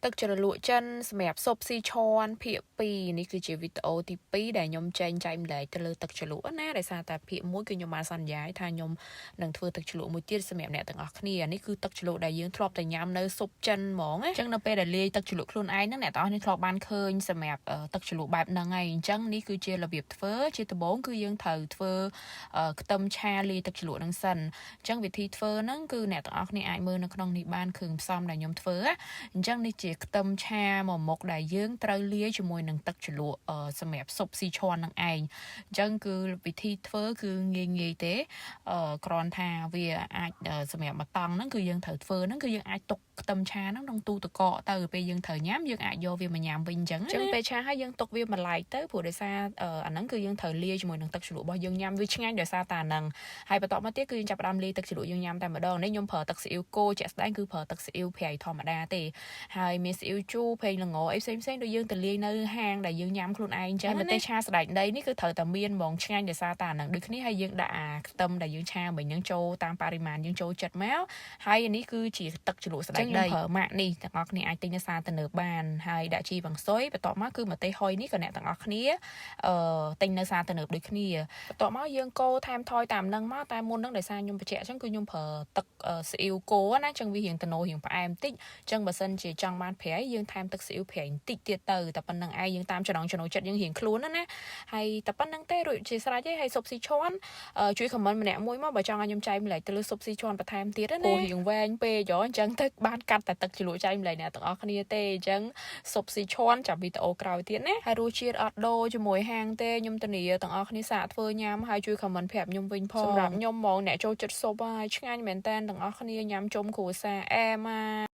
ទឹកជ្រលក់ចិនសម្រាប់ស៊ុបស៊ីឆាន់ភាគ2នេះគឺជាវីដេអូទី2ដែលខ្ញុំចែងចែកម្លែកទៅលើទឹកជ្រលក់ណាដោយសារតែភាគ1គឺខ្ញុំបានសន្យាថាខ្ញុំនឹងធ្វើទឹកជ្រលក់មួយទៀតសម្រាប់អ្នកទាំងអស់គ្នានេះគឺទឹកជ្រលក់ដែលយើងធ្លាប់តែញ៉ាំនៅស៊ុបចិនហ្មងអញ្ចឹងនៅពេលដែលលាយទឹកជ្រលក់ខ្លួនឯងហ្នឹងអ្នកទាំងអស់គ្នាធ្លាប់បានឃើញសម្រាប់ទឹកជ្រលក់បែបហ្នឹងហើយអញ្ចឹងនេះគឺជារបៀបធ្វើជាដំបូងគឺយើងត្រូវធ្វើខ្ទឹមឆាលាយទឹកជ្រលក់ហ្នឹងសិនអញ្ចឹងវិធីធ្វើហ្នឹងគឺអ្នកទាំងអស់គ្នាអាចមើលនៅក្នុងនេះបានគ្រឿងផ្សំដែលខ្ញុំធ្វើអញ្ចឹងនេះជាខ្ទឹមឆាមួយមុខដែលយើងត្រូវលាយជាមួយនឹងទឹកជ្រលក់សម្រាប់ស៊ុបស៊ីឆាន់នឹងឯងអញ្ចឹងគឺវិធីធ្វើគឺងាយងាយទេគ្រាន់ថាវាអាចសម្រាប់មកតង់ហ្នឹងគឺយើងត្រូវធ្វើហ្នឹងគឺយើងអាចទុកខ្ទឹមឆាហ្នឹងក្នុងទូទឹកកកទៅពេលយើងត្រូវញ៉ាំយើងអាចយកវាមកញ៉ាំវិញអញ្ចឹងអញ្ចឹងពេលឆាហើយយើងទុកវាមួយឡែកទៅព្រោះដោយសារអាហ្នឹងគឺយើងត្រូវលាយជាមួយនឹងទឹកជ្រលក់របស់យើងញ៉ាំវាឆ្ងាញ់ដោយសារតែអាហ្នឹងហើយបន្ទាប់មកទៀតគឺយើងចាប់ផ្ដើមលាយទឹកជ្រលក់យើងញ៉ាំតែម្ដងនេះខ្ញុំប្រើទឹកស៊ីអ៊ីវគោជាក់ស្ដែងគឺប្រើទឹកស៊ីអ៊ីវប្រៃធម្មតាទេហើយមានស៊ីអ៊ីវជូរប្រេងល្ងអីផ្សេងផ្សេងដូចយើងទៅលាយនៅហាងដែលយើងញ៉ាំខ្លួនឯងអញ្ចឹងម្ទេសឆាសណ្ដែកដីនេះគឺត្រូវតែមានហ្មងឆ្ងាញ់ដោយសារតែអាហ្នឹងដូចគ្នាហើយយើងដាក់អាខ្ទឹមដែលយើងឆាមិញហ្នឹងចូលតាមបរិមាណយើងចូលចិត្តមកហើយនេះគឺជាទឹកជ្រលក់សណ្ដែកដីប្រើម៉ាក់នេះទាំងអស់គ្នាអាចទិញនៅផ្សារទំនើបបានហើយដាក់ជីវ៉ាន់ស៊ុយបន្ទាប់មកគឺម្ទេសហុយនេះក៏អ្នកទាំងអស់គ្នាអឺទិញនៅផ្សារទំនើបដូចគ្នាបន្ទាប់មកយើងកូរថែមថយតាមនឹងមកតែមុនហ្នឹងដោយសារខ្ញុំបញ្ជាក់អញ្ចឹងគឺខ្ញុំប្រើទឹកស៊ីអ៊ីវគោណាអញ្ចឹងវារៀងតំណរៀងផ្អែមតិចអញ្ចឹងបើសិនជាចង់បានប្រៃយើងថែមទឹកស៊ីអ៊ីវប្រៃបន្តិចទៀតទៅតែប៉ុណ្្នឹងឯងយើងតាមចំណងចំណូលចិត្តយើងរៀងខ្លួនណាណាហើយតែប៉ុណ្្នឹងទេរួចជាស្រេចទេហើយស៊ុបស៊ីឆាន់ជួយ comment ម្នាក់មួយមកបើចង់ឲ្យខ្ញុំចែកម្លែកទៅលើស៊ុបស៊ីឆាន់បន្ថែមទៀតណាព្រោះរៀងវែងពេកហ៎អញ្ចឹងទៅបានកាត់តែទឹកជ្រលក់ចែកម្លែកអ្នកទាំងអស់គ្នាទេអញ្ចឹងស៊ុបស៊ីឆាន់ចាំវីដេអូក្រោយទៀតណាហើយរសជាតិអត់ដូរជាមួយហាងទេខ្ញុំធានាទាំងអស់គ្នាសាកធ្វើញ៉ាំហើយជួយ comment ប្រាប់ខ្ញុំវិញផងសម្រាប់ខ្ញុំហ្មងអ្នកចូលចិត្តស៊ុបហើយឆ្ងាញ់មែនតើទាំងអស់គ្នាញ៉ាំជុំគ្រួសារអែមអា។